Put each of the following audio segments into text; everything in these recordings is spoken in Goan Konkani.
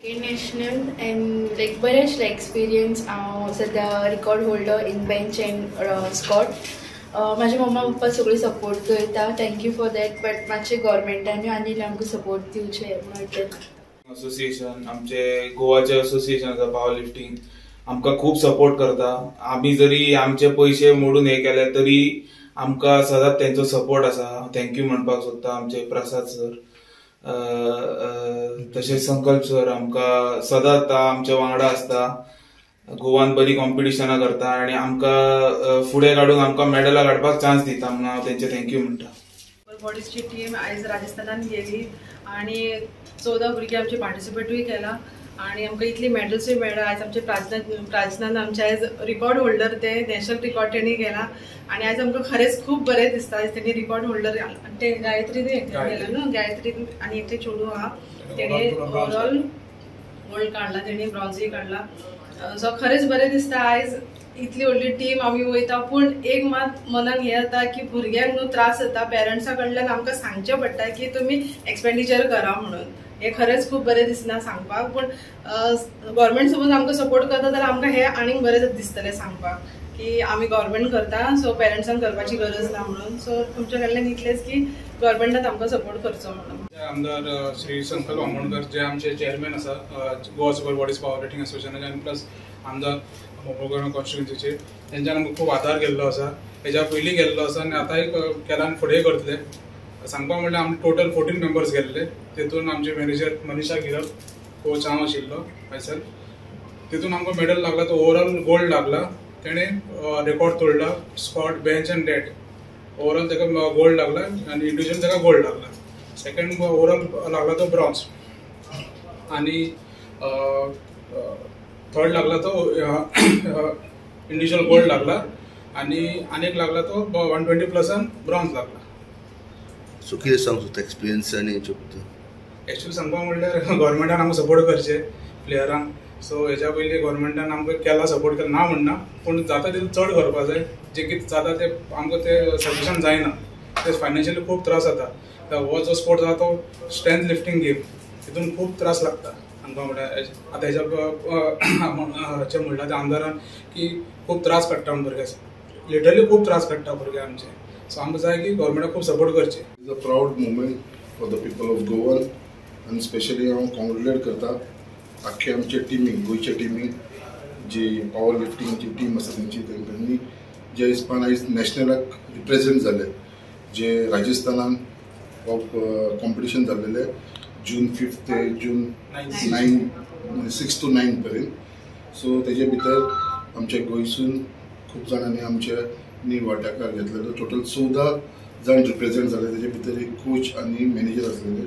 नॅशनल एंड लायक बरें आशिल्लें एक्सपिरियन्स. हांव सद्या record holder in bench and squat. म्हाजे मम्मा पप्पा सगळी सपोर्ट करता, thank you for that. But मातशें गव्हर्मेंटानूय आनी आमकां सपोर्ट दिवचें म्हणून. असोसिएशन आमचे गोवाचे असोसिएशन आसा पावर लिफ्टिंग, आमकां खूब सपोर्ट करता. आमी जरी आमचे पयशे मोडून हे केले तरी आमकां सदांच तेंचो सपोर्ट आसा. Thank you म्हणपाक सोदता आमचे प्रसाद सर, तशेंच संकल्प सर आमकां सदांच आमच्या वांगडा आसता. गोवान बरी कॉम्पिटिशनां करता आनी आमकां फुडें काडून आमकां मेडलां काडपाक चान्स दिता म्हणून हांव तेंचे thank you म्हणटा. बॉडीजची टीम आयज राजस्थानान गेली आनी 14 भुरगीं आमचे पार्टिसिपेटूय केला आनी आमकां इतली मेडल्सूय मेळ्ळा. आयज आमचे प्राजनान आमचे आयज रिकॉर्ड होल्डर, ते नॅशनल रिकॉर्ड तेणी केला आनी आयज आमकां खरेंच खूब बरें दिसता. आयज तेणी रिकॉर्ड होल्डर ते गायत्री केला न्हू, गायत्री आनी एकटे चेडूं आहा तेणी ओवरऑल गोल्ड काडला, तेणी ब्रॉन्झूय काडला. सो खरेंच बरें दिसता आयज इतली व्हडली टीम आमी वयता. पूण एक मात मनान हें जाता की भुरग्यांक न्हू त्रास जाता, पेरंट्सां कडल्यान आमकां सांगचें पडटा की तुमी एक्सपेंडिचर करा म्हणून. हें खरेंच खूब बरें दिसना सांगपाक, पूण गव्हर्मेंट सपोज आमकां सपोर्ट करता जाल्यार आमकां हें आनीक बरें दिसतलें सांगपाक की आमी गव्हर्मेंट करता, सो पेरंट्सांक करपाची गरज ना म्हणून. सो तुमच्या कडल्यान इतलेंच की गव्हर्मेंटान आमकां सपोर्ट करचो म्हणून. आमदार श्री संकल्प आमोणकर जे आमचे चेअरमॅन आसा Goa super bodies power lifting असोसिएशनाचे आनी प्लस आमदार मोपलगांव कॉन्स्टिट्युएन्सीचे, तेंच्यान आमकां खूब आदार केल्लो आसा. हेज्या पयलीं केल्लो आसा आनी आतांय केला आनी फुडेंय करतले. सांगपाक म्हणल्यार आमी टोटल 14 मेंबर्स गेल्ले, तेतून आमचे मॅनेजर मनीषा गिरप, कोच हांव आशिल्लो फैसल. तितून आमकां मेडल लागला तो ओवरऑल गोल्ड लागला. तेणें रेकॉर्ड तोडला squat, bench and dead. Overall ताका गोल्ड लागला आनी इंडिविज्युअल ताका गोल्ड लागला. सेकंड ओवरऑल लागला तो ब्रॉन्ज आनी थर्ड लागला तो इंडिविज्युअल गोल्ड लागला आनी आनीक लागला तो 120 प्लसान ब्रॉन्ज लागला. सो कितें सांग सुद्दां एक्सपिरियन्स आनी हेचे बद्दल? एक्चुअली सांगपाक म्हणल्यार गव्हर्मेंटान आमकां सपोर्ट करचे प्लेयरांक. सो हेज्या पयलीं गव्हर्मेंटान आमकां केला सपोर्ट केला ना म्हणना, पूण जाता तितलें चड करपाक जाय. जें कितें जाता तें आमकां तें सफिशंट जायना, ते फायनान्शियली खूब त्रास जाता. हो जो स्पोर्ट आसा तो स्ट्रेंथ लिफ्टींग गेम, तितून खूब त्रास लागता आमकां. म्हणल्यार आतां हेज्या म्हणलां त्या आमदारान की खूब त्रास काडटा म्हूण भुरगे, लिटरली खूब त्रास काडटा भुरगे आमचे. सो आमकां जाय की गव्हर्मेंटाक खूब सपोर्ट करचे. It's a proud moment for the people of Goa आनी स्पेशली हांव कॉंग्रेट्युलेट करता आख्खे आमचे टिमीक, गोंयच्या टिमीक, जी पावर लिफ्टिंगाची टीम आसा तेंची. तेंच्यांनी जे हिसपान आयज नॅशनलाक रिप्रेजेंट जाले, जे राजस्थानान कॉम्पिटिशन जाल्लेलें जून 5 ते जून 9, 6 to 9 पर्यंत. सो तेजे भितर आमच्या गोंयसून खूब जाणांनी आमच्या वांटेकार घेतलेलो. टोटल 14 जाण रिप्रेजेंट जाले. तेजे भितर एक कोच आनी मॅनेजर आसलेले.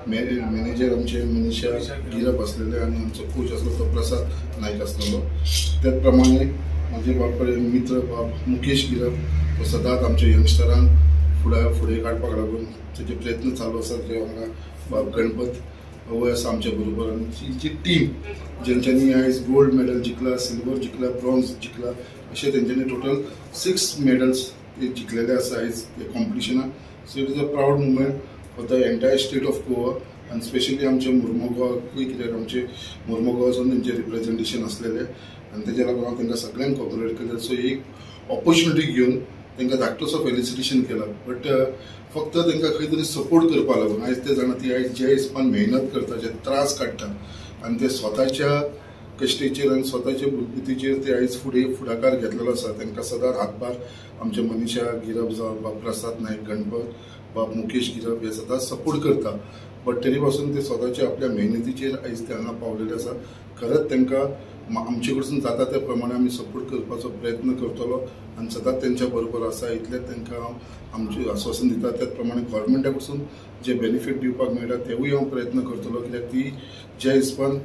मॅनेजर आमचे मनीषा गिरप आसलेले आनी आमचो कोच आसलो तो प्रसाद नायक आसलेलो. त्याच प्रमाणे म्हजे बाप मित्र बाब मुकेश गिरप तो सदांच आमच्या यंगस्टरांक फुडें काडपाक लागून तेजे प्रयत्न चालू आसा. ते वांगडा बाब गणपत होय आसा आमच्या बरोबर. आनी जी टीम जेंच्यांनी आयज गोल्ड मेडल जिखला, सिल्वर जिखला, ब्रॉन्ज जिखला, अशें तेंच्यांनी टोटल 6 मेडल्स ते जिखलेले आसा आयज त्या कॉम्पिटिशनाक. So it is a proud moment for the entire state of Goa आनी स्पेशली आमच्या मुर्मगांवाकूय, कित्याक आमचे मुर्मगांवासून तेंचें रिप्रेजेंटेशन आसलेलें आनी तेज्या लागून हांव तेंकां सगळ्यांक कॉग्रेट केलें. सो एक ऑपोर्चुनिटी घेवन तांकां धाकटोसो फेलिसिटेशन केला, बट फक्त तांकां खंय तरी सपोर्ट करपा लागून आयज ते जाणा ती आयज जे हिसपान मेहनत करता, जे त्रास काडटा आनी ते स्वताच्या कश्टेचेर आनी स्वताच्या बुद्धिचेर ते आयज फुडें फुडाकार घेतलेलो आसा. तांकां सदांच हातभार आमचे मनीषा गिरप जावं, बाब प्रसाद नायक गणपत, बाब मुकेश गिरप हे सदांच सपोर्ट करता. बट तरी पासून ते स्वताच्या आपल्या मेहनतीचेर आयज ते हांगा पावलेले आसा. खरेंच तांकां आमचे कडसून जाता त्या प्रमाणे आमी सपोर्ट करपाचो प्रयत्न करतलो आनी सदांच तेंच्या बरोबर आसा इतलेंच तांकां हांव आमचें आस्वासन दिता. त्याच प्रमाणे गव्हर्मेंटा कडसून जे बेनिफीट दिवपाक मेळटा तेवूय हांव प्रयत्न करतलो, कित्याक ती ज्या हिसपान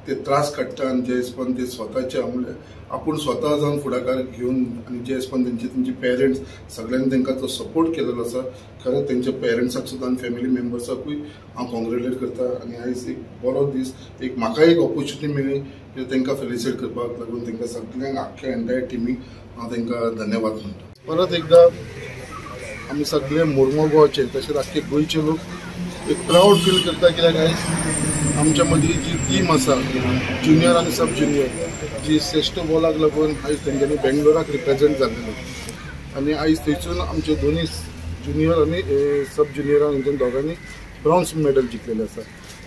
ते त्रास काडटा आनी ज्या हिसपान ते स्वताच्या म्हणल्यार आपूण स्वता जावन फुडाकार घेवन आनी ज्या हिसपान तेंचे तेंचे पेरंट्स सगळ्यांनी तांकां तो सपोर्ट केलेलो आसा, खरेंच तेंच्या पेरंट्साक सुद्दां आनी फॅमिली मेंबर्साकूय हांव कॉंग्रेट्युलेट करता. आनी आयज एक बरो दीस, एक म्हाका एक ऑपोर्चुनिटी मेळ्ळी की तांकां फेलिसिटेट करपाक लागून तांकां सगळ्यांक आख्ख्या एंटायर टिमीक हांव तांकां धन्यवाद म्हणटा. परत एकदां आमी सगळे मुर्मगांवचे तशेंच आख्खे गोंयचे लोक एक प्रावड फील करता, कित्याक आयज आमच्या मदीं जी टीम आसा ज्युनियर आनी सब ज्युनियर जी श्रेष्ठ बॉलाक लागून आयज तेंच्यांनी बेंगलोराक रिप्रेझेंट जाल्लेली आनी आयज थंयसून आमचे दोनूय ज्युनियर आनी सब ज्युनियरान हेंच्या दोगांनी ब्रॉन्ज मेडल जिखलेले आसा.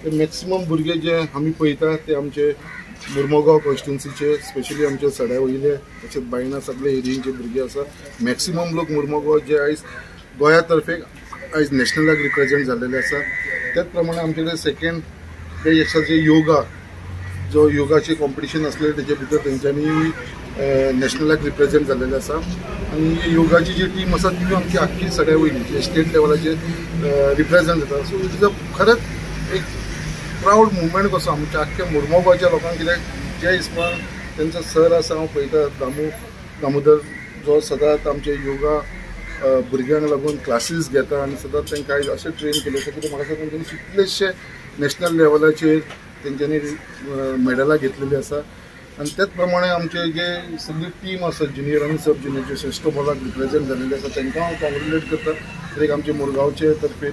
ते मॅक्सिमम भुरगे जे आमी पळयता ते आमचे मुर्मगांव कॉन्स्टिट्युन्सीचे, स्पेशली आमचे सड्या वयले तशेंच बायणा सगळे एरियेचे भुरगे आसा. मॅक्सिमम लोक मुर्मगांव जे आयज गोंया तर्फे आयज नॅशनलाक रिप्रेझेंट जाल्लेले आसा. त्याच प्रमाणे आमचे कडेन सेकेंड ते आसा जे योगा, जो योगाचे कॉम्पिटिशन आसलें तेजे भितर तेंच्यांनी नॅशनलाक रिप्रेझेंट जाल्लेले आसा. आनी योगाची जी टीम आसा ती आमची आख्खी सड्या वयली जे स्टेट लेवलाचेर रिप्रेझेंट जाता. सो it is a खरेंच एक प्रावड मुवमेंट कसो आमच्या आख्ख्या मुर्मगांवच्या लोकांक, कित्याक जे हिसपान तेंचो सर आसा हांव पळयता दामोदर जो सदांच आमचे योगा भुरग्यांक लागून क्लासीस घेता आनी सदांच तांकां आयज अशें ट्रेन केलें आसा कित्याक म्हाका दिसता तेंच्यांनी कितलेशे नॅशनल लेवलाचेर तेंच्यांनी मेडलां घेतलेली आसा. आनी त्याच प्रमाणे आमचे जे सगळी टीम आसा ज्युनियर आनी सब ज्युनियर जे श्रेष्ठ बॉलाक रिप्रेझेंट जाल्लेले आसा तांकां हांव कॉंग्रेच्युलेट करता. एक आमचे मुरगांवचे तर्फे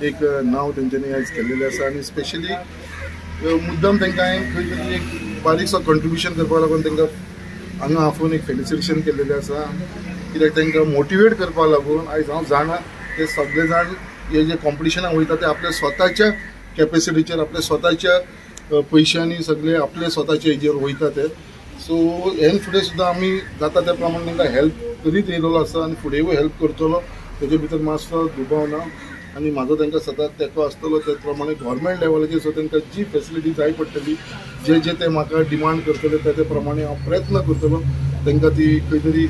एक नांव तेंच्यांनी आयज केल्लेलें आसा आनी स्पेशली मुद्दम तांकां हांवें खंय तरी एक बारीकसो कंट्रिब्युशन करपाक लागून तांकां हांगा आफोवन एक फेलिसिटेशन केल्लेलें आसा, कित्याक तांकां मोटिवेट करपाक लागून आयज हांव जाणा ते सगळे जाण हे जे कॉम्पिटिशनाक वयता ते आपल्या स्वताच्या कॅपेसिटीचेर, आपल्या स्वताच्या पयशांनी सगळे आपले स्वताचे हेजेर वयता ते. सो हेन फुडें सुद्दां आमी जाता त्या प्रमाणे तांकां हेल्प करीत येयलेलो आसा आनी फुडेंय हेल्प करतलो, तेजे भितर मातसो दुबाव ना. आनी म्हाजो तांकां सदांच तेंको आसतलो. त्याच प्रमाणे गव्हर्मेंट लेवलाचेर सुद्दां तांकां जी फेसिलिटी जाय पडटली, जे जे ते म्हाका डिमांड करतले त्या त्या प्रमाणे हांव प्रयत्न करतलो तांकां ती खंय तरी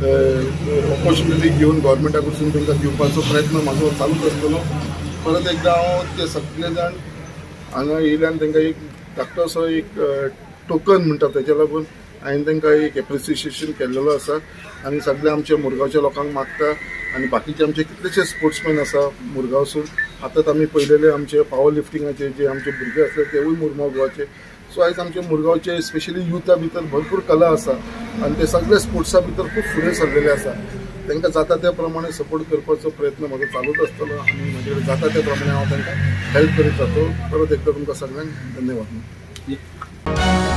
ऑपॉर्च्युनिटी घेवन गव्हर्मेंटा कडसून तांकां दिवपाचो प्रयत्न म्हाजो चालूच आसतलो. परत एकदां हांव ते सगळे जाण हांगा येयल्यान तांकां एक धाकटोसो एक टोकन म्हणटा तेज्या लागून हांवें तांकां एक एप्रिसिएशन केल्लेलो आसा. आनी सगळे आमच्या मुरगांवच्या लोकांक मागता आनी बाकीचे आमचे कितलेशे स्पोर्ट्समॅन आसा मुरगांवसून, आतांच आमी पळयलेले आमचे पावर लिफ्टिंगाचे जे आमचे भुरगे आसले तेवूय मुरगांवचे. सो आयज आमचे मुरगांवचे स्पेशली युथा भितर भरपूर कला आसा आनी ते सगळे स्पोर्ट्सा भितर खूब फुडें सरलेले आसा. तांकां जाता त्या प्रमाणे सपोर्ट करपाचो प्रयत्न म्हाजो चालूच आसतलो आनी म्हजे कडेन जाता त्या प्रमाणे हांव तांकां हेल्प करीत रावतलो. परत एकदां तुमकां सगळ्यांक धन्यवाद.